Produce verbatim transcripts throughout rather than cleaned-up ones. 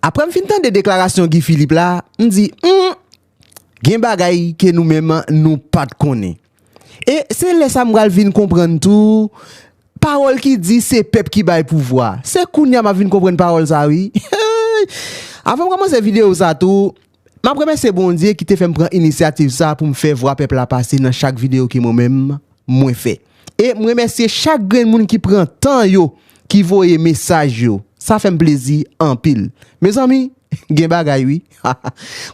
Apre m fin tande deklarasyon Guy Philippe la, m di, hmm, gen bagay ke nou menm nou pa t konnen. E se lè sa m pral vin konprann tou, pawòl ki di se pèp ki bay pouvwa. Se kounye a m ap vin konprann pawòl sa wi. Avan m kòmanse videyo sa tou, m ap remèsye Bondye ki te fè m pran inisyativ sa pou m fè vwa pèp la pase nan chak videyo ke mwen menm mwen fè. E m remèsye chak grenn moun ki pran tan yo, ki voye mesaj yo. Sa fè m plezi anpil. Mezanmi, gen bagay wi.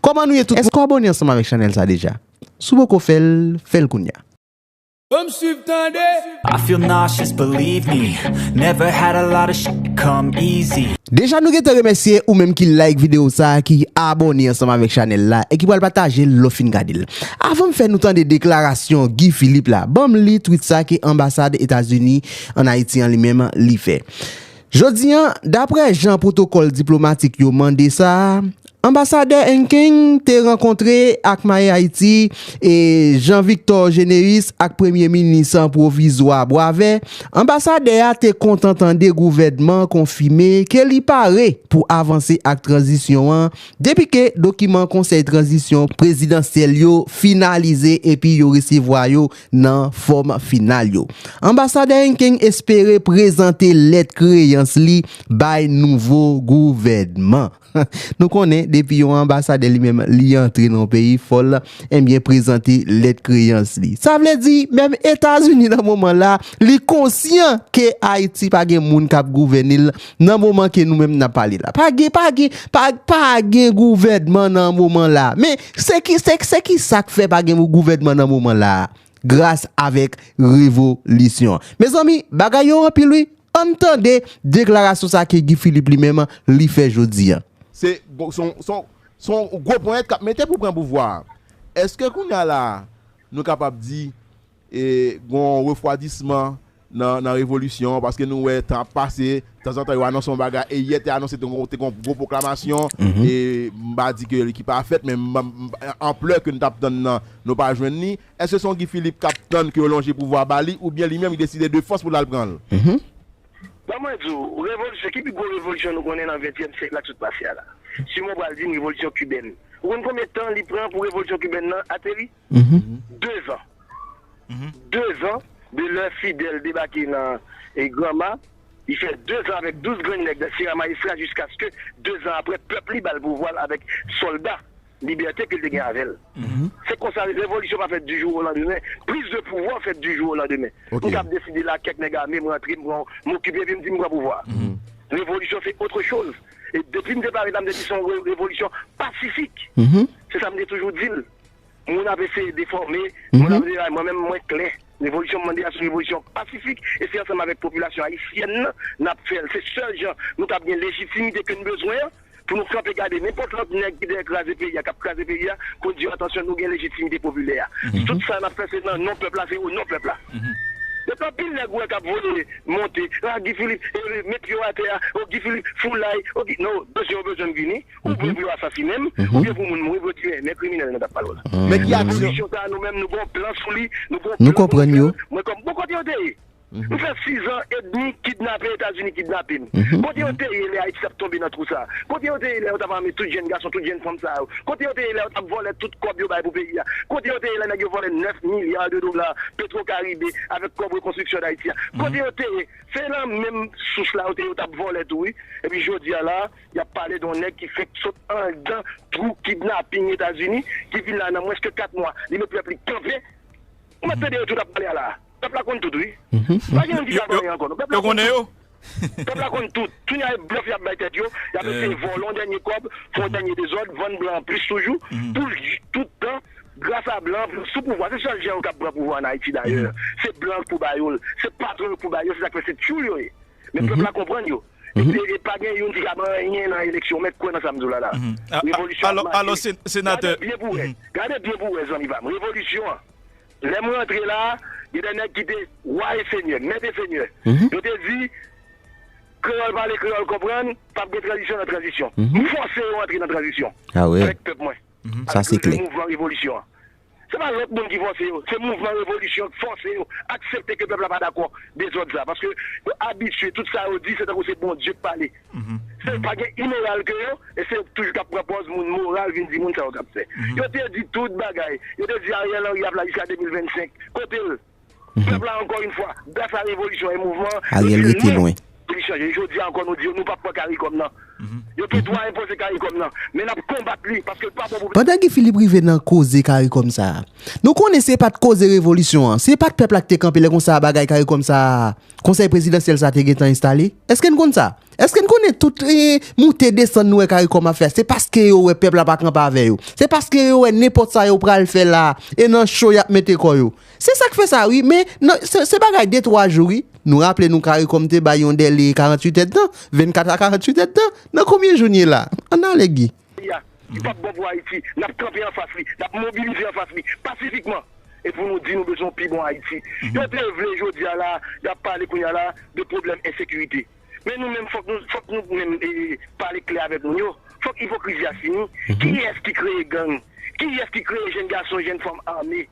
Kòman nou ye tout? Èske w abòne ansanm avèk chanèl sa deja? Si w poko fè l, fè l kounye a. Ban m swiv tande. I feel nauseous, believe me. Never had a lot of shit come easy. Deja nou gentan remèsye ou menm ki like videyo sa, ki abòne ansanm avèk chanèl la e ki pral pataje l lè w fin gade l. Avan m fè nou tande deklarasyon Guy Philippe la, ban m li tweet sa ke anbasad Etazini ann Ayiti an li menm li fè. Jodi a, daprè jan pwotokòl diplomatik yo mande sa, anbasadè Enking te rankontre ak My Haiti e Jean Victor Généus ak premye minis pwovizwa Boisvert. Anbasadè a te kontan tande gouvènman konfime ke li pare pou avanse ak tranzisyon an depi ke dokiman konsèy tranzisyon prezidansyèl yo finalize epi yo resevwa yo nan fòm final yo. Anbasadè Enking espere prezante lèt kreyans li bay nouvo gouvènman. Nou konnen depi yon anbasadè li menm li antre nan yon peyi, fò l, ebyen, prezante lèt kreyans li. Sa vle di, menm Etazini nan moman la, li konsyan ke Ayiti pa gen moun k ap gouvène l nan moman ke nou menm n ap pale la. Pa gen, pa gen, pa, pa gen gouvènman nan moman la. Men se ki, se, se ki sa k fè pa gen gouvènman nan moman la? Gras avèk revolisyon. Mezanmi, bagay yo anpil wi. Ann tande deklarasyon sa ke Guy Philippe li menm li fè jodi a. Se gwo- se yon- se yon- se yon gwo ponyèt k ap mete pou pran pouvwa a. Èske kounye a la, nou kapab di e, gen yon refwadisman nan, nan revolisyon an, paske nou wè tan ap pase, tanzantan yo anonse yon bagay, e yè te anonse te gon- te gon gwo pwoklamasyon, e m pa di ke li ki pa fèt, men m- m- anplè ke n t ap tann nan, nou pa jwenn li. Èske se yon Guy Philippe k ap tann ke yo lonje pouvwa ba li, oubyen li menm li deside de fòs pou l al pran l? Ban mwen di w, revolisyon, ki pi gwo revolisyon nou konnen nan ventyèm syèk la k sot pase a la? Simon pral di m revolisyon kibèn. Ou konn konbyen tan li pran pou revolisyon kibèn nan ateri? Dezan. Dezan de lè Fidel debake nan e, Granma, li fè dezan avèk douz grenn nèg nan Sierra Maestra jiskaske dezan apre pèp li ba l pouvwa l avèk sòlda libète ke l te gen avè l. Se konsa revolisyon pa fèt du jour au lendemain. Prise de pouvoir fèt du jour au lendemain. M kab deside la kèk nèg ame m rantre m pran m okipe epi m di m pran pouvwa. Revolisyon se autre chose. E depi m te parèt la m te di se yon re- revolisyon pasifik. Se sa m te toujou di l. Moun ap eseye defòme, moun ap eseye, mwen menm mwen klè. Revolisyon m mande a se yon revolisyon pasifik e se ansanm avèk popilasyon ayisyèn nan n ap fè l. Se sèl jan nou kab gen lejitimite ke n bezwen an pou nou kanpe gade nenpòt lòt nèg ki dèyè kraze peyi a, k ap kraze peyi a, pou n di yo atansyon nou gen lejitimite popilè a. Tout sa n ap fè se nan non pèp la, se o non pèp la. Depi anpil nèg ou wè k ap voye monte, a Guy Philippe, e, met pye w atè a, o Guy Philippe, foulay, o Guy, non, bezwen yo bezwen m vini. Oubyen pou yo asasinen m, oubyen pou moun mouri, pou yo tiye, men kriminèl nan t ap pale w la. Men ki aksyon? Revolisyon sa a, nou menm, nou gen yon plan sou li, nou gen yon plan pou nou fè l. Mwen kòm, bon, kote yo te ye? M fè sizan edmi kidnape, Etazini kidnape m. Kote yo te ye lè Ayiti t ap tonbe nan twou sa a? Kote yo te ye lè yo t ap ame tout jèn gason, tout jèn fanm sa yo? Kote yo te ye lè yo t ap vòlè tout kòb yo bay pou peyi a? Kote yo te ye lè nèg yo vòlè nèf milya de dola Petro Caribe avèk kòb rekonstriksyon Dayiti a? Kote yo te ye? Se nan menm sous la yo te ye, yo t ap vòlè tou, wi. Epi jodi a la, y ap pale de yon nèg ki fenk sot anndan twou kidnaping Etazini, ki vin la nan mwens ke kat mwa, li met pèp li kanpe. Ou mèt tande yo tout ap pale a la. Pèp la konn tout, wi. Pa gen moun ki ka fè anyen ankò, non. Pèp la konn tout. Pèp la konn tout. Kounye a, e blòf y ap bay tèt yo, y ap eseye vòlè yon dènye kòb, fè yon dènye dezòd, vann blan an plis toujou, pou l j- tout tan, gras a blan an, sou pouvwa. Se sèl jan yo kab pran pouvwa an Ayiti, dayè. Se blan k pou ba yo l. Se patwon yo k pou ba yo, se sa k fè se tchoul yo ye. Men pèp la konprann yo. E, e pa gen youn ki ka ban anyen nan eleksyon, ou mèt kwè nan sa m di w la la. Revolisyon ap mache. Gade byen pou wè. Gade byen pou wè, zanmi pa m. Revolisyon an. Lè m rantre la, gen de nèg ki te wa e senyè, mèt e senyè. Yo te di, kreyòl pale, kreyòl konprann, p ap gen tranzisyon nan tranzisyon. M fòse yo antre nan tranzisyon. Avèk pèp mwen. Sa se klè. Mouvman revolisyon an. Se pa lòt moun ki fòse yo. Se mouvman revolisyon k fòse yo aksepte ke pèp la pa dakò dezòd sa. Paske yo abitye, tout sa yo di, se tankou se Bondye k pale. Se pa gen imoral ke yo, e se yo k toujou k ap pran pòz moun moral vin di moun sa yo k ap fè. Yo te di tout bagay. Yo te di Ariel Henry ap la jiska de mil vennsenk. Kote l? Pèp la, ankò yon fwa, gras a revolisyon e mouvman, yo di nou pou chanje. Jodi a ankò, nou di yo, nou p ap pran CARICOM nan. Yo gen dwa enpoze CARICOM nan, men n ap konbat li, paske l pa bon pou peyi. Pandan Guy Philippe rive nan koze CARICOM sa a, nou konnen se pa t koze revolisyon an, se pa t pèp la ki te kanpe lè konsa bagay CARICOM sa a, konsèy prezidansyèl sa a te gentan enstale? Èske n konn sa? Èske n konnen tout, eh, moute desann nou wè CARICOM ap fè a? Se paske yo wè pèp la pa kanpe avè yo. Se paske yo wè nenpòt sa yo pral fè la, e nan cho y ap mete kò yo. Se sa k fè sa, wi, men nan, se, se bagay de twa jou, wi. Nou raple nou CARICOM te bay yon dèle karanntuit èdtan, vennkat a karanntuit èdtan. Nan konbyen jou n ye la? Ann ale, Guy. Peyi a, li p ap bon pou Ayiti. N ap kanpe anfas li, n ap mobilize anfas li, pasifikman. E pou nou di nou bezwen yon pi bon Ayiti. Yo te vle jodi a la, y ap pale kounye a la de pwoblèm ensekirite. Men nou menm, fòk nou, fòk nou menm, e, pale klè avèk moun yo. Fòk ipokrizi a fini. Kiyès ki kreye gang? Kiyès ki kreye jèn gason, jèn fanm ame?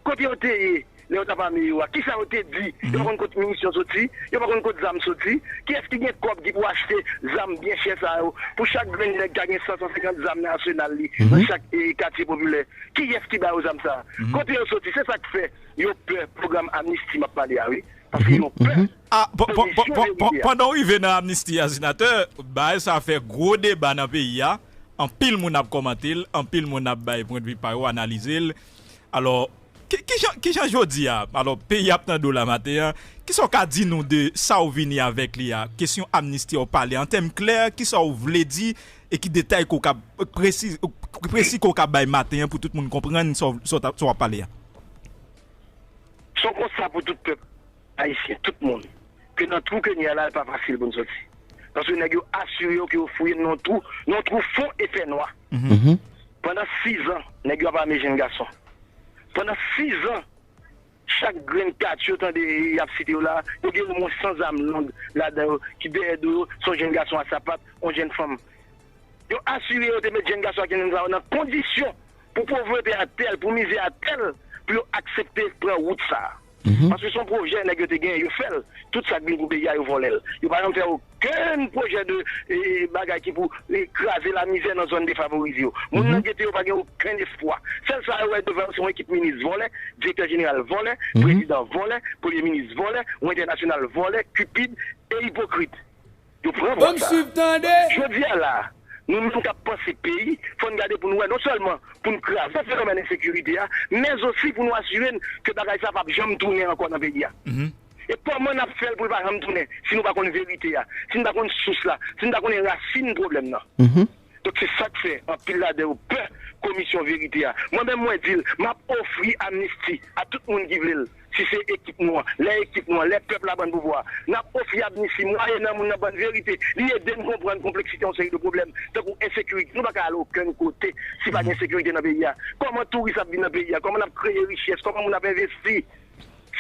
Kote yo te ye lè yo t ap ame yo a? Kisa yo te di? Yo pa konn kot minisyon soti? Yo pa konn kot zam soti? Kiyès ki gen kòb ki pou achte zam byen chè sa yo? Pou chak grenn nèg ka gen san, san senkant zam nan asenal li, nan chak, e, katye popilè. Kiyès ki ba yo zam sa a? Kote yo soti? Se sa k fè yo pè pwogram amnisti m ap pale a, wi. Paske yo pè. Ah, pa- pa- pa- pa- pa- pandan w rive nan amnisti a, senatè, bagay sa fè gwo deba nan peyi a. Anpil moun ap kòmante l, anpil moun ap bay pwendvi pa yo, analize l. Alò, ki, ki jan, ki jan jodi a, alò, peyi ap tande w la maten an, kisa w ka di nou de sa w vini avèk li a? Kesyon amnisti a w pale an tèm klè, kisa w vle di e ki detay ke w ka presi, presi ke w ka bay maten an pou tout moun konprann sa w, sa w t ap, sa w ap pale a? Se yon konsta pou tout pèp ayisyen, tout moun, ke nan twou ke n ye a la, li pa fasil pou n soti. Paske nèg yo asire yo ke yo fouye n nan yon twou, nan yon twou fon e fè nwa. Pandan sizan, nèg yo ap ame jèn gason. Pandan sizan, chak grenn katye w tande y ap site yo la, yo gen omwen san zam long ladan yo, ki dèyè do yo, se yon jèn gason a sapat, yon jèn fanm. Yo asire yo te met jèn gason ak jèn fanm sa yo nan kondisyon pou povrete a tèl, pou mizè a tèl, pou yo aksepte pran wout sa a. Paske se yon pwojè nèg yo te genyen, yo fè l. Tout sa k vin pou peyi a, yo vòlè l. Yo pa janm fè okenn pwojè de, e, bagay ki pou, e, kraze lamizè nan zòn defavorize yo. Moun nan gete yo pa gen okenn espwa. Sèl sa yo wè devan yo se yon ekip minis vòlè, direktè jeneral vòlè, prezidan vòlè, premye minis vòlè, yon entènasyonal vòlè, kipid e ipokrit. Yo pran pòz sa. Jodi a la, nou menm k ap panse peyi, fò n gade pou n wè non sèlman pou n kraze fenomèn ensekirite a, men osi pou nou asire n ke bagay sa p ap janm tounen ankò nan peyi a. E kòman n ap fè l pou l pa janm tounen si nou pa konn verite a, si n pa konn sous la, si n pa konnen rasin pwoblèm nan? Donk, se sa k fè anpil ladan yo pè Komisyon Verite a. Mwen menm, mwen di l, m ap ofri amnisti a tout moun ki vle l. Si se ekip nou an, lè ekip nou an, lè pèp la ban n pouvwa a, n ap ofri amnisti mwayennan moun nan ban n verite. Li ede n konprann konpleksite yon seri de pwoblèm, tankou ensekirite. Nou pa ka al okenn kote si pa gen sekirite nan peyi a. Kòman touris ap vin nan peyi a? Kòman n ap kreye richès? Kòman moun ap envesti?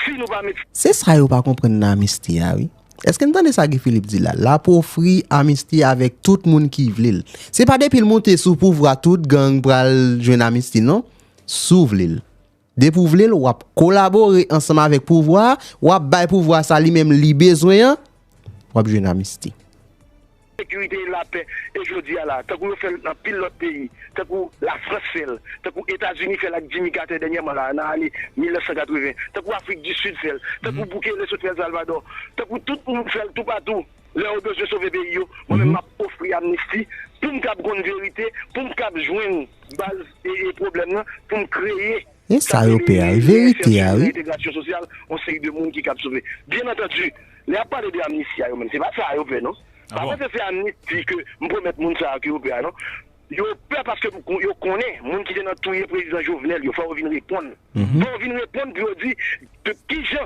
Si nou pa met Se sa yo pa konprann nan amnisti a, wi. Èske n tande sa Guy Philippe di la? L ap ofri amnisti avèk tout moun ki vle l. Se pa depi l moute sou pouvwa tout gang pral jwenn amnisti, non. Si w vle l. Depi w vle l, w ap kolabore ansanm avèk pouvwa a, w ap bay pouvwa a sa li menm li bezwen an, w ap jwenn amnisti. Sekirite e lapè, e jodi a la, tankou yo fè l nan anpil lòt peyi, tankou Lafrans fè l, tankou Etazini fè l ak Jimmy Carter dènyèman la, nan ane mil nèf san katreven, tankou Afrik di Sid fè l, tankou Bukele sot fè l Salvadò, tankou tout moun fè l toupatou, lè yo bezwen sove peyi yo, mwen menm m ap ofri amnisti pou m kab konn verite, pou m kab jwenn baz e, e pwoblèm nan, pou m kreye E sa yo pè a, wi, verite a, wi. Entegrasyon sosyal, yon seri de moun ki kab sove. Byen antandi, lè y ap pale de amnisti a yo menm, se pa sa yo pè, non. Pa panse se amnisti ke m pwomèt moun sa a ke yo pè a, non. Yo pè paske yo konnen moun ki te nan touye prezidan Jovenel yo, fò yo vin reponn. Fò yo vin reponn pou yo di de kijan,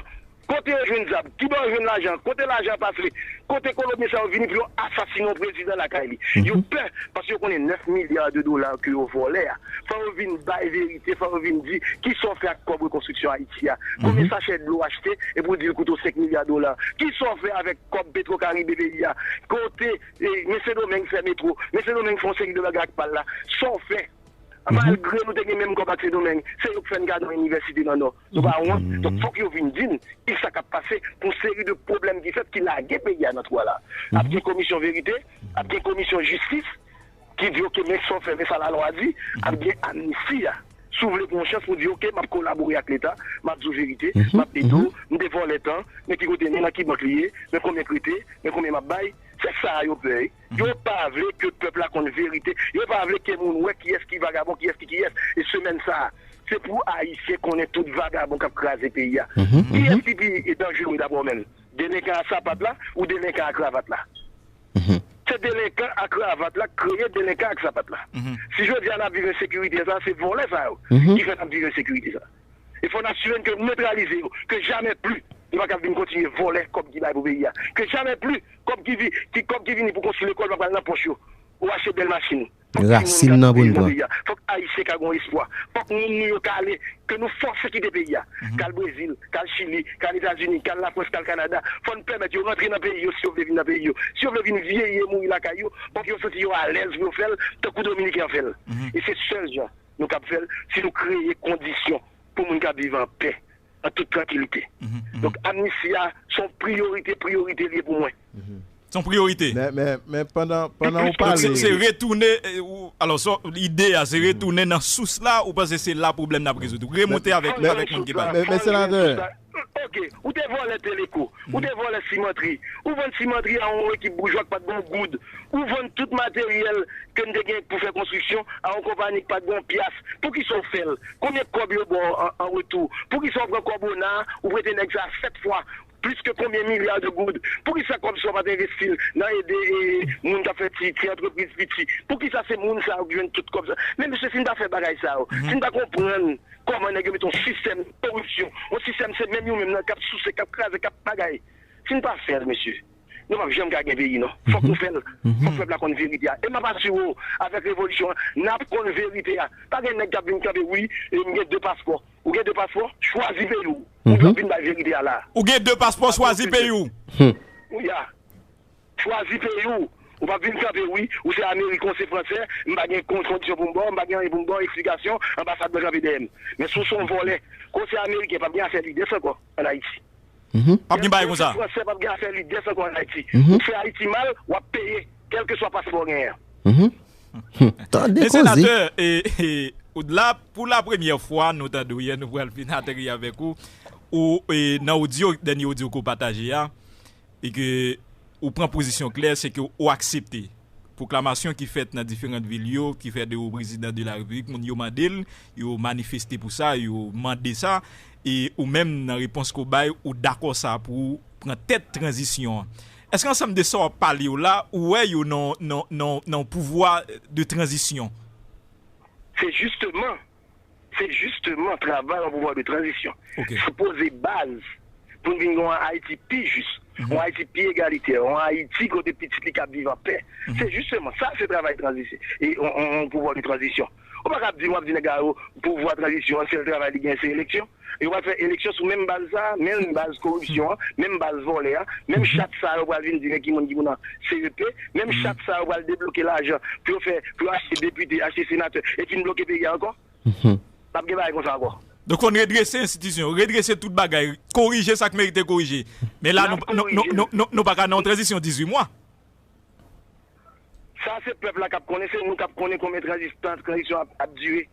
kote yo jwenn zam, kiba yo jwenn lajan, kote lajan an pase, kote kolonbyen sa yo vini pou yo asasinen yon prezidan lakay li. Yo pè paske yo konnen nèf milya de dola ke yo vòlè a. Fò yo vin bay verite, fò yo vin di kisa w fè ak kòb rekonstriksyon Ayiti a. Konbyen sachè dlo w achte epi w di l koute w senk milya dola? Kisa w fè avèk kòb Petro Caribe peyi a? Kote, e, men Sendomeng fè metwo, men Sendomeng fè yon seri de bagay ak pa l la. Sa w fè Malgre nou te gen menm kòb ak Sendomeng, se yo k fè n gade yon inivèsite nan Nò. Nou pa wont. Donk, fòk yo vin di n ki sa k ap pase pou yon seri de pwoblèm ki fèt, ki lage peyi a nan twa la. Ap gen komisyon verite, ap gen komisyon jistis, ki di, oke, men sa w fè, men sa lalwa di, ap gen amnisti a. Si w vle pran yon chans pou di, oke, m ap kolabore ak Leta, m ap di w verite, m ap ede w, m te vòlè tan, men ki kote l ye, nan ki bank li ye, men konbyen k rete, men konbyen m ap bay, se sa a yo pè wi. Yo pa vle ke pèp la konn verite. Yo pa vle ke moun wè kiyès ki vagabon, kiyès ki kiyès. E semèn sa a, se pou Ayisyen konnen tout vagabon k ap kraze peyi a. Kiyès ki pi danjere dapre w menm? Delenkan a sapat la ou delenkan a kravat la? Se delenkan a kravat la k kreye delenkan ak sapat la. Si jodi a n ap viv ensekirite sa, se vòlè sa yo ki fè n ap viv ensekirite sa. E fò n asire n ke n netralize yo, ke jamè pli yo pa ka vin kontinye vòlè kòb ki bay pou peyi a. Ke jamè pli kòb ki vi, ki kòb ki vini pou konstwi lekòl pa pral nan pòch yo, pou achte bèl machin. Fòk timoun ka viv nan peyi a. Fòk Ayisyen ka gen yon espwa. Fòk moun nou yo ka ale, ke nou fòse kite peyi a. K al Brezil, k al Chili, k al Etazini, k al Lafrans, k al Kanada. Fò n pèmèt yo rantre nan peyi yo si yo vle vin nan peyi yo. Si yo vle vin vye, mouri lakay yo, fòk yo santi yo alèz pou yo fè l, tankou Dominiken an fè l. E se sèl jan nou kab fè l si nou kreye kondisyon pou moun ka viv an pè, an tout trankilite. Donk, amnisti a se yon priyorite, priyorite li ye pou mwen. Se yon priyorite. Men, men, men pandan, pandan ou pale. Se, se retounen, eh, ou, alò, so, ide a, se retounen nan sous la, ou panse se la pwoblèm n ap rezoud? Ou remonte avèk, avèk moun ki pale. Men, men, senatè. Ok, ou te vòlè Teleco, ou te vòlè Simantri, ou vann Simantri a yon ekip boujwa k pa t gen yon goud, ou vann tout materyèl ke n te gen pou fè konstriksyon a yon konpayi k pa t gen yon pyas. Poukisa w fè l? Konbyen kòb yo ba w an, an retou? Poukisa w pran kòb ona a, ou prete nèg sa a sèt fwa plis ke konbyen milya de goud? Poukisa kòb sa w pa t envesti l nan ede, e, moun k ap fè ti, ti antrepriz piti? Poukisa se moun sa yo k jwenn tout kòb sa? Men mesye, si n pa fè bagay sa yo, si n pa konprann kòman nèg yo mete yon sistèm koripsyon, yon sistèm se menm yo menm nan k ap souse, k ap kraze, k ap bagay. Si n pa fè l, mesye, nou p ap janm ka gen peyi, non. Fòk nou fè l. Fòk pèp la konn verite a. E m ap asire w, avèk revolisyon an, n ap konn verite a. Pa gen nèg k ap vin kanpe, wi, e m gen de paspò. Ou gen de paspò, chwazi peyi w. Oubyen w ap vin bay verite a la. Ou gen de paspò, chwazi peyi w. Wi, a. Chwazi peyi w. Ou p ap vin kanpe, wi, ou se ameriken, ou se fransè, m pa gen kon-, kondisyon pou m ba w, m pa gen anyen pou m ba w, eksplikasyon, anbasad mwen kanpe dèyè m. Men si w se yon vòlè, ke w se ameriken, p ap gen afè lidès ankò ann Ayiti. P ap gen bagay konsa. Fransè p ap gen afè lidès ankò ann Ayiti. Ou fè Ayiti mal, w ap peye, kèlkeswa paspò w genyen an. Tande koze. Men senatè, e, e, la, pou la premyè fwa, nou tande w yè, nou pral fin ateri avèk ou. Ou, e, nan odyo, dènye odyo ke w pataje a, e ke ou pran pozisyon klè, se ke ou aksepte pwoklamasyon ki fèt nan diferan vil yo, ki fè de ou prezidan de la repiblik, moun yo mande l, yo manifeste pou sa, yo mande sa, e ou menm nan repons ke w bay, ou dakò sa pou ou pran tèt tranzisyon an. Èske ansanm de sa w ap pale yo la, ou wè yo nan, nan, nan, nan yon pouvwa de tranzisyon? Se jisteman Se jisteman travay yon pouvwa de tranzisyon. Se poze baz pou n vin gen yon Ayiti pi jis, yon Ayiti pi egalitè, yon Ayiti kote pitit li ka viv an pè. Se jisteman sa, se travay tranzisyon. E yon, yon, yon pouvwa de tranzisyon. Ou pa ka ap di m, w ap di nèg la yo, pouvwa tranzisyon an, sèl travay li gen, se eleksyon. Yo pral fè eleksyon sou menm baz sa, menm baz koripsyon an, menm baz vòlè a, menm chat sa yo pral vin di men ki moun ki pou nan C E P, menm chat sa yo pral debloke lajan pou yo fè, pou yo achte depite, achte senatè, epi n bloke peyi a ankò. P ap gen bagay konsa ankò. Donk fò n redrese enstitisyon yo, redrese tout bagay, korije sa k merite korije. Men la, nou, nou, nou, nou, nou, nou pa ka nan yon tranzisyon dizuit mwa. Sa se pèp la k ap konnen, se nou k ap konnen konbyen tranzis-, tan tranzisyon ap, ap dire.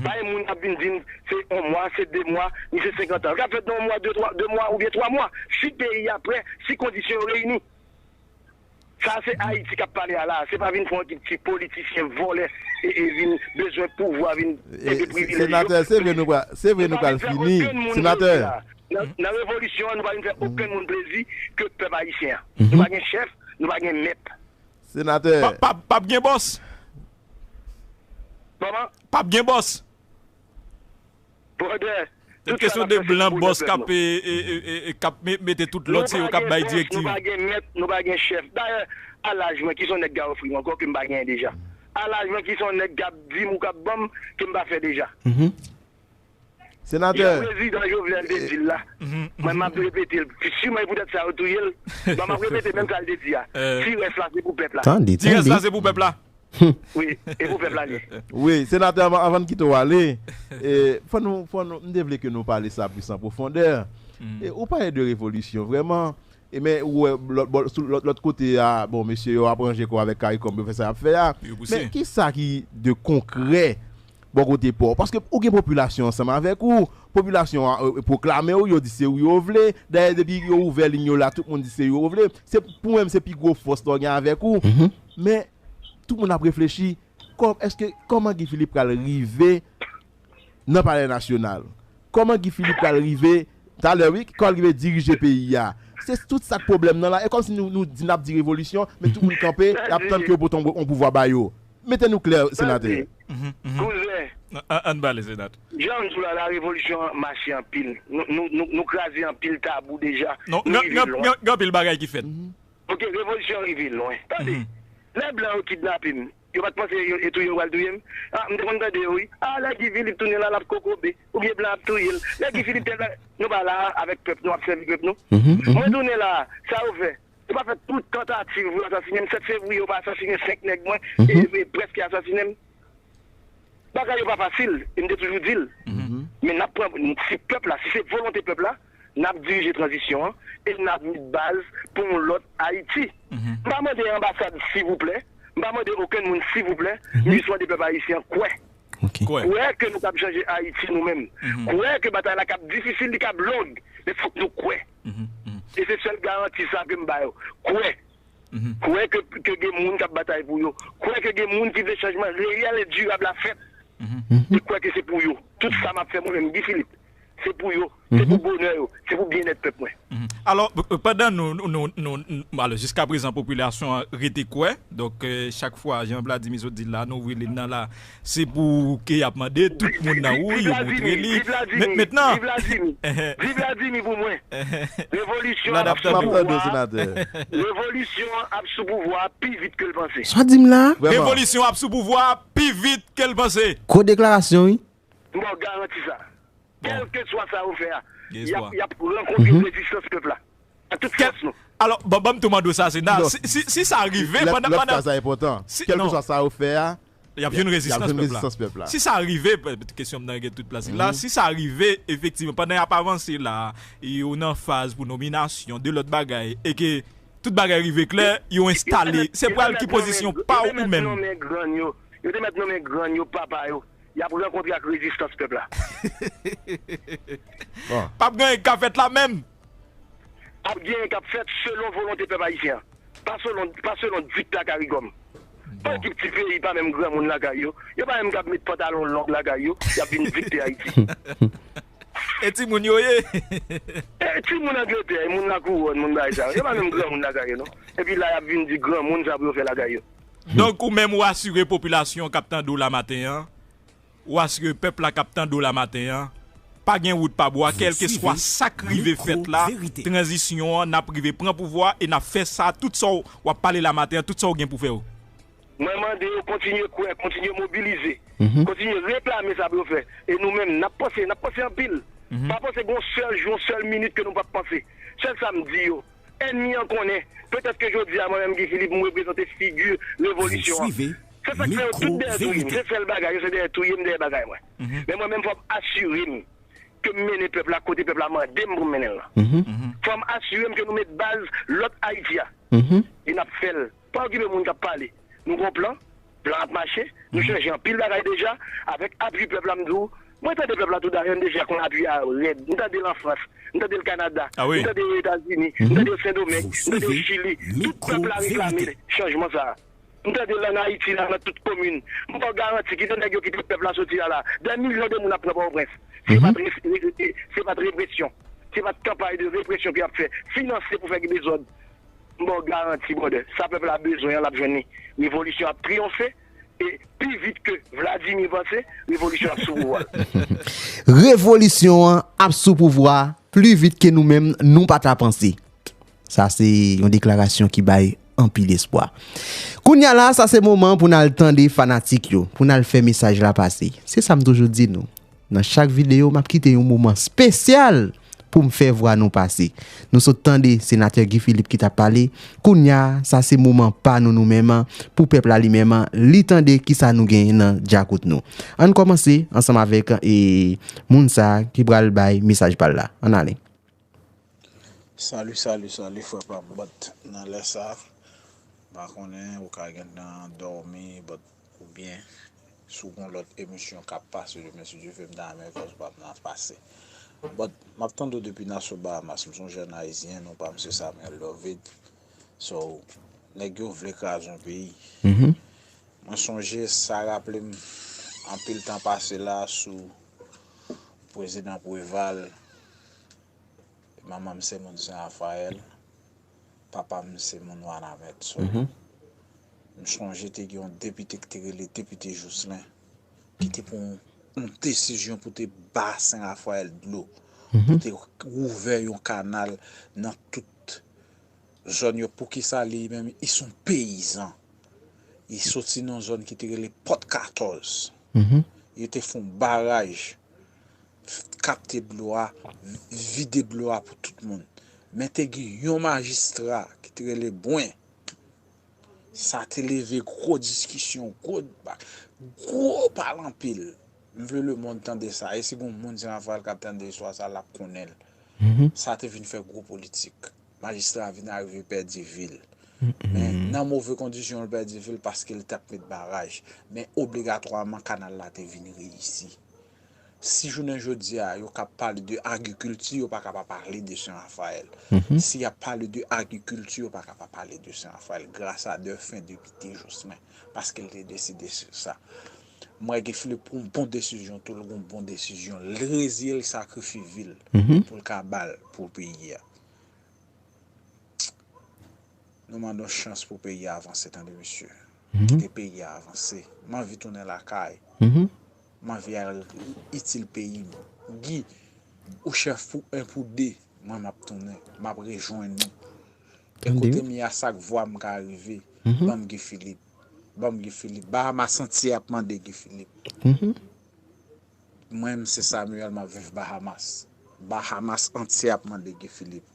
Pa gen moun k ap vin di m se yon mwa, se de mwa, ni se senkant an. L ka fèt nan yon mwa, de, twa, de mwa oubyen twa mwa. Si peyi a prè, si kondisyon yo reyini. Sa se Ayiti k ap pale a la. Se pa vin fè yon ekip ti politisyen vòlè e, e vin bezwen pouvwa, vin ede privilèj yo. Senatè, se vre nou pral, se vre nou pral fini. Senatè. Nan, nan revolisyon an, nou pa vin fè okenn moun plezi ke pèp ayisyen an. Nou pa gen chèf, nou pa gen mèt. Senatè. Pa, pa, p ap gen bòs. Kòman? P ap gen bòs. Brother, tout sa n ap fè se pou pwoblèm pèp nou. Kesyon de blan bòs k ap, e, e, e, e, k ap me-, mete tout lòd, se yo k ap bay direktiv. Nou pa gen mèt, nou pa gen chèf. Dayè, a laj mwen, ki se yon nèg k ka ofri m ankò ke m pa genyen deja? A laj mwen, ki se yon nèg k ap di m ou k ap ban m ke m pa fè deja? Senatè. Jan prezidan Jovenel te di l la, mwen m ap repete l. Siman e poutèt sa yo touye l. Bon, m ap repete menm sa l te di a. Ti rès la se pou pèp la. Tande, tande. Ti rès la se pou pèp la. Wi, e pou pèp la li. Wi, senatè, anvan n kite w ale, fò nou, fò nou, m te vle ke nou pale sa plis an pwofondè. E ou pale de revolisyon, vrèman. E men ou wè lòt kote a, bon, mesye yo ap ranje kò avèk CARICOM pou yo fè sa y ap fè a. Men kisa ki de konkrè bò kote pa w? Paske ou gen popilasyon ansanm avèk ou. Popilasyon an pwoklame w, yo di se ou yo vle. Dayè depi yo ouvè liy yo la, tout moun di se yo vle. Se pou mwen, se pi gwo fòs la w gen avèk ou. Men tout moun ap reflechi, kò, èske, kòman Guy Philippe pral rive nan Palè Nasyonal? Kòman Guy Philippe pral rive, talè wi, kòman l rive dirije peyi a? Se tout sa k pwoblèm nan la. E kòmsi nou, nou di n ap di revolisyon, men tout moun kanpe, y ap tann ke yo pote yon pouvwa ba yo. Mete nou klè, senatè. Kouzen, Ann pale, senatè. Jan m di w la, la revolisyon an mache anpil. Nou, nou, nou, nou kraze anpil tabou deja. Nou rive lwen. Gen anpil bagay ki fèt. Ok, revolisyon an rive lwen. Tande, lè blan yo kidnape m, yo pa t panse e touye yo pral touye m? Ah, m te konn tande yo wi. Ah, lè Guy Philippe tounen la, l ap kokobe. Oubyen blan ap touye l. Lè Guy Philippe te la, nou pa la avèk pèp nou, ap sèvi pèp nou. Mwen tounen la, sa yo fè? Yo pa fè tout tantativ pou yo asasinen m. Sèt fevriye, yo pa asasinen senk nèg mwen, e, e prèske asasinen m. Bagay yo pa fasil, e m te toujou di l. Men n ap pran, si pèp la, si se volonte pèp la, n ap dirije tranzisyon an e n ap met baz pou yon lòt Ayiti. M pa mande anbasad silvouplè, m pa mande okenn moun silvouplè, m jis mande pèp ayisyen an kwè. Kwè ke nou kab chanje Ayiti nou menm. Kwè ke batay la kab difisil, li kab long, men fòk nou kwè. E se sèl garanti sa ke m ba yo. Kwè. Kwè ke, ke gen moun k ap batay pou yo. Kwè ke gen moun ki vle chanjman reyèl e dirab la fèt. E kwè ke se pou yo. Tout sa m ap fè mwen menm, Guy Philippe, se pou yo. Se pou bonè yo. Se pou byennèt pèp mwen. Alò, pandan nou, nou, nou, nou, alò, jiskaprezan, popilasyon an rete kwè. Donk, chak fwa, jan Vladimir sot di l la, nou rele nan la, se pou ke y ap mande, tout moun nan wouri, yo montre li. Mentnan, Viv Vladimir pou mwen. Revolisyon ap sou pouvwa. Revolisyon ap sou pouvwa pi vit ke l panse. Sa w di m la? Revolisyon ap sou pouvwa pi vit ke l panse. Gwo deklarasyon, wi. M ba w garanti sa. Kèlkeswa sa yo fè a, y ap, y ap rankontre rezistans pèp la. Ak tout fòs nou. Alò, ban, ban m tou mande w sa, Sena. Si, si, si sa rive, pandan, pandan. Lòt fraz la enpòtan. Kèlkeswa sa yo fè a, y ap jwenn rezistans pèp la. Si sa rive, kesyon m nan gen tout plas li la, si sa rive, efektivman, pandan y ap avanse la, yo nan faz pou nominasyon, de lòt bagay, e ke tout bagay rive klè, yo enstale, se pral ki pozisyon pa w ou menm? Yo te mèt nonmen grann yo, papa yo. Y ap rankontre ak rezistans pèp la. P ap gen anyen k ka fèt la menm. Ap gen anyen k ap fèt selon volonte pèp ayisyen an. Pa selon, pa selon dikta Karigòm. Pa ekip ti peyi, pa menm granmoun lakay yo. Yo pa menm k ap met pantalon long lakay yo, y ap vin dikte Ayiti. E timoun yo ye. E timoun Angletè, e moun Lakouròn, moun bagay sa yo. Yo pa menm granmoun lakay yo non. Epi la y ap vin di granmoun sa pou yo fè lakay yo. Donk, ou menm ou asire popilasyon k ap tande w la maten an, ou asire pèp la k ap tande w la maten an, pa gen wout pa bwa, kèlkeswa sa k rive fèt la, tranzisyon an, n ap rive pran pouvwa e n ap fè sa, tout sa w ap pale la maten an, tout sa w gen pou fè yo. Mwen mande yo kontinye kwè, kontinye mobilize, kontinye reklame sa pou yo fè. E nou menm, n ap panse, n ap panse anpil. Pa panse gen yon sèl jou, yon sèl minit ke nou p ap panse. Sèl sa m di yo, ènmi an konnen. Petèt ke jodi a, mwen menm Guy Philippe, m reprezante figi revolisyon an. Se sa k fè yo tout dèyè touye m. Se sèl bagay yo, se dèyè touye m, dèyè bagay mwen. Men mwen menm, fò m asire m ke m mennen pèp la kote pèp la mande m pou m mennen l lan. Fò m asire m ke nou met baz lòt Ayiti a. E n ap fè l. Pa okipe moun k ap pale. Nou gon plan, plan ap mache, nou chanje anpil bagay deja, avèk apui pèp la m di w, mwen tande pèp la tou dayè, m deja konn apui a rèd. M tande l an Frans, m tande l Kanada, m tande l Ozetazini, m tande l Sendomeng, m tande l Chili. Tout pèp la reklame chanjman sa a. M tande l ann Ayiti la, nan tout komin. M ba w garanti, kite nèg yo kite pèp la soti a la. Dè milyon de moun ap pran Pòtoprens. Se pa t, se pa t represyon. Se pa t kanpay de represyon ke y ap fè, finanse pou fè dezòd. M ba w garanti, brother, sa pèp la bezwen an, l ap jwenn li. Revolisyon ap triyonfe, e pi vit ke Vladimir panse, revolisyon ap sou pouvwa l. Revolisyon an ap sou pouvwa pli vit ke nou menm nou pa ta panse. Sa se yon deklarasyon ki bay anpil espwa. Kounye a la, sa se moman pou n al tande fanatik yo, pou n al fè mesaj la pase. Se sa m toujou di nou. Nan chak videyo, m ap kite yon moman espesyal pou m fè vwa nou pase. Nou sot tande senatè Guy Philippe ki t ap pale. Kounye a, sa se moman pa nou nou menm an, pou pèp la li menm an, li tande kisa nou genyen nan djakout nou. Ann kòmanse ansanm avèk e, moun sa ki pral bay mesaj pa l la. Ann ale. Salut, salut, salut, frè pa m. But nan lè sa, m pa konnen, ou ka gentan dòmi, but oubyen si w gon lòt emisyon k ap pase demen, si Dye vle, m ta renmen vòs pa m nan pase. But m ap tande w depi Nassau, Bahamas. M se yon jèn ayisyen, non pa m se Samuel David. So, nèg yo vle kraze yon peyi. Mwen sonje, sa raple m anpil tan pase la sou prezidan Preval. Manman m se moun Sen Rafayèl, papa m se moun Wanament. So, m sonje te gen yon depite ki te rele Depite Jouslen, ki te pran yon desizyon pou te ba Sen Rafayèl dlo, pou te ouvè yon kanal nan tout zòn yo. Poukisa li menm, li se yon peyizan. Li soti nan yon zòn ki te rele Pòt Katòz. Yo te fè yon baraj, kapte dlo a, vide dlo a pou tout moun. Men te gen yon majistra ki te rele Bwen. Sa te leve gwo diskisyon, gwo deba, gwo pale anpil. M vle lemonn tande sa. E si gon moun Sen Rafayèl k ap tande istwa sa, l ap konnen l. Sa te vin fè gwo politik. Majistra a vin arive pèdi vi l. Men nan move kondisyon l pèdi vi l paske l t ap met baraj. Men obligatwaman kanal la te vin reyisi. Si jounen jodi a yo ka pale de agrikilti, yo pa ka pa pale de Sen Rafayèl. Si y ap pale de agrikilti, yo pa ka pa pale de Sen Rafayèl gras a de fen Depite Jouslen, paske l te deside sa. M wè Guy Philippe pran yon bon desizyon tou, l gon bon desizyon. L reziye l sakrifye vi l pou l ka ba l pou peyi a. Nou mande yon chans pou peyi a avanse, tande mesye. Kite peyi a avanse. M anvi tounen lakay. M anvi al itil peyi m. Guy, ou chèf pou en pou de. Mwen m ap tounen. M ap rejwenn nou. E kote m ye a, sa k vwa m ka rive. Ban m Guy Philippe. Ban m Guy Philippe. Bahamas antye ap mande Guy Philippe. Mwen m se Samuel, m ap viv Bahamas. Bahamas antye ap mande Guy Philippe.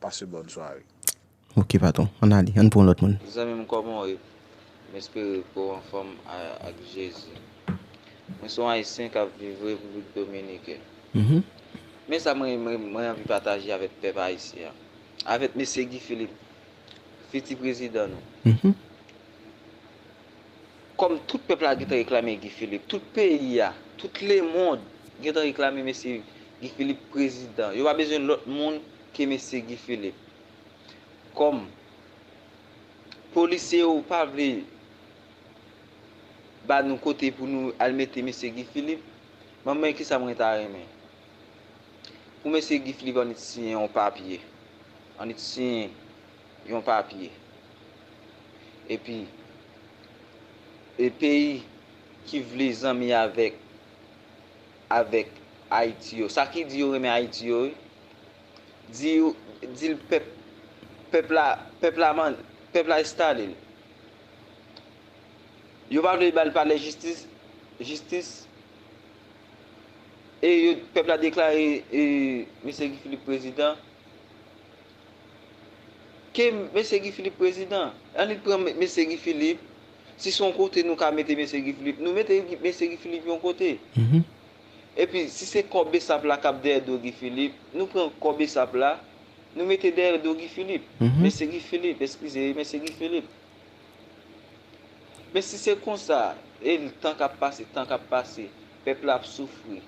Pase bòn sware. Ok patwon, ann ale, ann pran lòt moun. Zanmi m, kòman w ye? M espere ke w anfòm ak Jezi. Mwen se yon Ayisyen k ap viv Repiblik Dominikèn. Men sa mwen mwen mwen anvi pataje avèk pèp ayisyen an, avèk mesye Guy Philippe, fiti prezidan nou. Kòm tout pèp la gentan reklame Guy Philippe, tout peyi a, tout lemonn gentan reklame mesye Guy Philippe prezidan. Yo pa bezwen lòt moun ke mesye Guy Philippe. Kòm polisye yo pa vle ba nou kote pou nou al mete mesye Guy Philippe, mwen menm kisa mwen ta renmen? Pou mesye Guy Philippe annik siyen yon papye, annik siyen yon papye. Epi e peyi ki vle zanmi avèk avèk Ayiti yo. Sa ki di yo renmen Ayiti yo wi. Di yo di l pèp pèp la pèp la man pèp la enstale l. Yo pa vle ba l palè jistis jistis e yo pèp la deklare e mesye Guy Philippe prezidan. Ke mesye Guy Philippe prezidan. Ann li pran mesye Guy Philippe. Si se yon kote nou ka mete mesye Guy Philippe, nou mete mesye Guy Philippe yon kote. Epi si se kò Besap la k ap dèyè do Guy Philippe, nou pran kò Besap la, nou mete dèyè do Guy Philippe. Mesye Guy Philippe, eskize, mesye Guy Philippe. Men si se konsa, e tan k ap pase, tan k ap pase, pèp la ap soufri,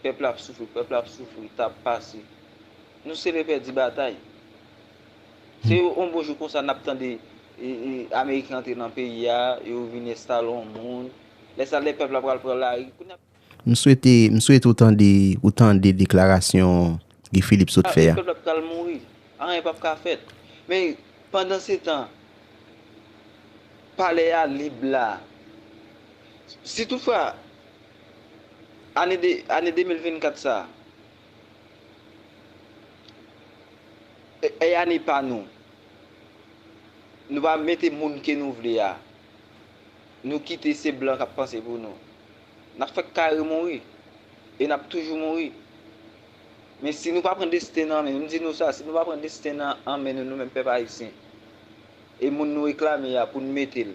pèp la ap soufri, pèp la ap soufri, tan ap pase. Nou se le pèdi batay. Se yon bon jou konsa n ap tande e, e, Ameriken antre nan peyi a, yo vin enstale yon moun. Lè sa, lè pèp la pral pran lari. Kounye a. M swete, m swete w tande, ou tande deklarasyon Guy Philippe sot fè a. Pèp la pral mouri. Anyen p ap ka fèt. Men, pandansetan, palè a lib la. Si toutfwa, ane de, ane de mil vennkat sa, e, e ane pa nou. Nou pa mete moun ke nou vle a. Nou kite se blan k ap panse pou nou. N ap fèk kare mouri. E n ap toujou mouri. Men si nou pa pran desten nan men nou, m di nou sa, si nou pa pran desten nan an men nou, nou menm pèp ayisyen, e moun nou reklame a pou n mete l,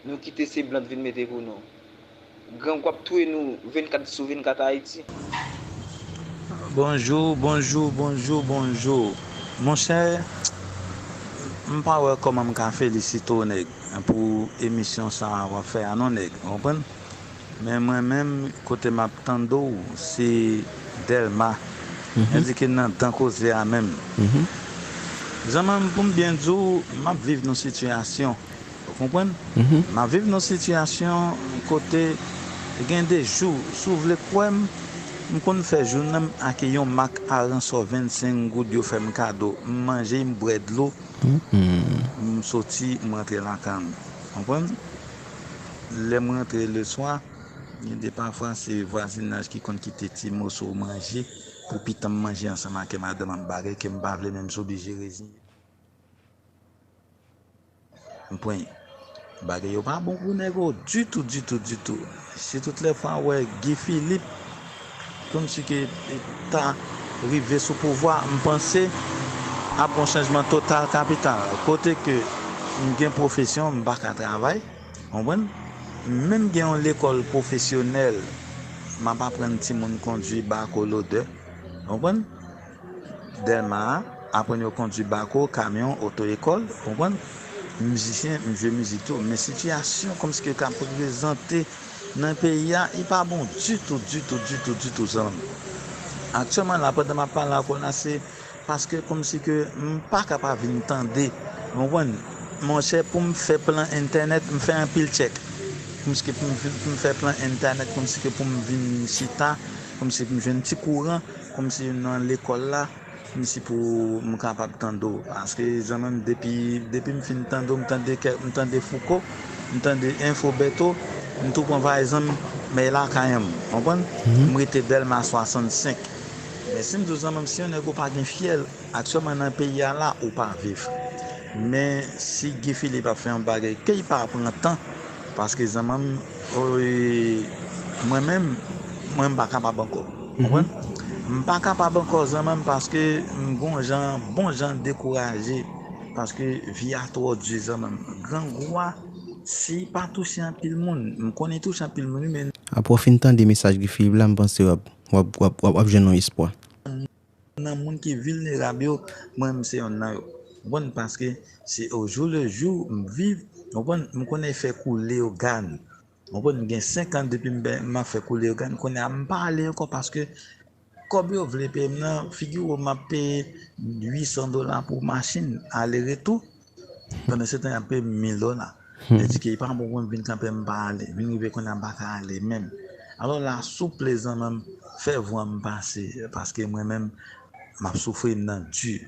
nou kite se blan t vin mete pou nou. Grangou ap touye nou vennkat sou vennkat Ayiti. Bonjou, bonjou, bonjou, bonjou. Monchè, m pa wè kòman m ka felisite w, nèg, pou emisyon sa a w ap fè a non, nèg, w konprann? Men mwen menm, kote m ap tande w, se Dèlma. Endike nan dan koze a menm. Zanmanm, pou m byen di w, m ap viv nan sitiyasyon. Ou konprann? M ap viv nan sitiyasyon kote gen de jou, si w vle kwè m, m konn fè jounen m ak yon mak aransò vennsenk goud yo fè m kado. M manje, m bwè dlo, m soti, m rantre lakay m. Konprann? Lè m rantre leswa, gen de pafwa se vwazinaj ki konn kite ti moso manje pou pitan m manje ansanm ak madanm an, bagay ke m pa vle, men m oblije reziye. M pran bagay yo pa bon pou nèg yo ditou, ditou, ditou. Si tout lè fwa w wè Guy Philippe kòmsi ke ta rive sou pouvwa, m panse ap gon chanjman total kapital. Kote ke m gen pwofesyon, m pa ka travay, konprann? M menm gen yon lekòl pwofesyonèl, m ap aprann timoun kondwi bako lodè, konprann? Dèlma a, aprann yo kondwi bako, kamyon, oto ekòl, konprann? Mizisyen, m jwe mizik tou, men sitiyasyon kòmsi ke ka prezante nan peyi a, li pa bon ditou, ditou, ditou, ditou, zanmi. Aktyèlman la, pandan m ap pale ak ou la, se paske kòmsi ke m pa ka pa vin tande, w konprann? Monchè, pou m fè plan entènèt, m fè anpil tchèk. Kòmsi ke pou m, pou m fè plan entènèt, kòmsi ke pou m vin chita, kòmsi pou m jwenn ti kouran, kòmsi nan lekòl la, kòmsi pou m kapab tande w. Paske zanmi m, depi, depi m fin tande w, m tande kè, m tande Fouco, m tande Enfo Bèto, m tou pran valizan m, m al lakay m, konprann? M rete Dèlma swasannsenk. Men si m di w zanmi m, si yon nèg ou pa gen fyèl, aktyèlman nan peyi a la, ou pa viv. Men si Guy Philippe ap fè yon bagay, ke l pa pran tan, paske zanmi m, oy, mwen menm, mwen m pa kapab ankò. Konprann? M pa kapab ankò zanmi m paske m gon jan, bon jan dekouraje. Paske vi a twò di zanmi m. Grangou a, si pa touche anpil moun, m konnen touche anpil moun wi, men. Apre w fin tande mesaj Guy Philippe la, m panse w ap, w ap, w ap, w ap, w ap jwenn yon espwa. Nan moun ki vilnerab yo, mwen menm se yonn nan yo. Konprann? Paske se au jour le jour m viv, konprann? M konnen fè kou Leyogàn. Konprann? M gen senk an depi m, m ap fè kou Leyogàn. Kounye a m pa ale ankò paske kòb yo vle peye m nan, figire w m ap peye uit san dola pou machin ale retou. Pandan se tan y ap peye m mil dola. Li di ke li pa bon pou m vin kanpe m pa ale. Vin rive kounye a m pa ka ale menm. Alò la, souple zanmi m, fè vwa m pase, paske mwen menm, m ap soufri nan di.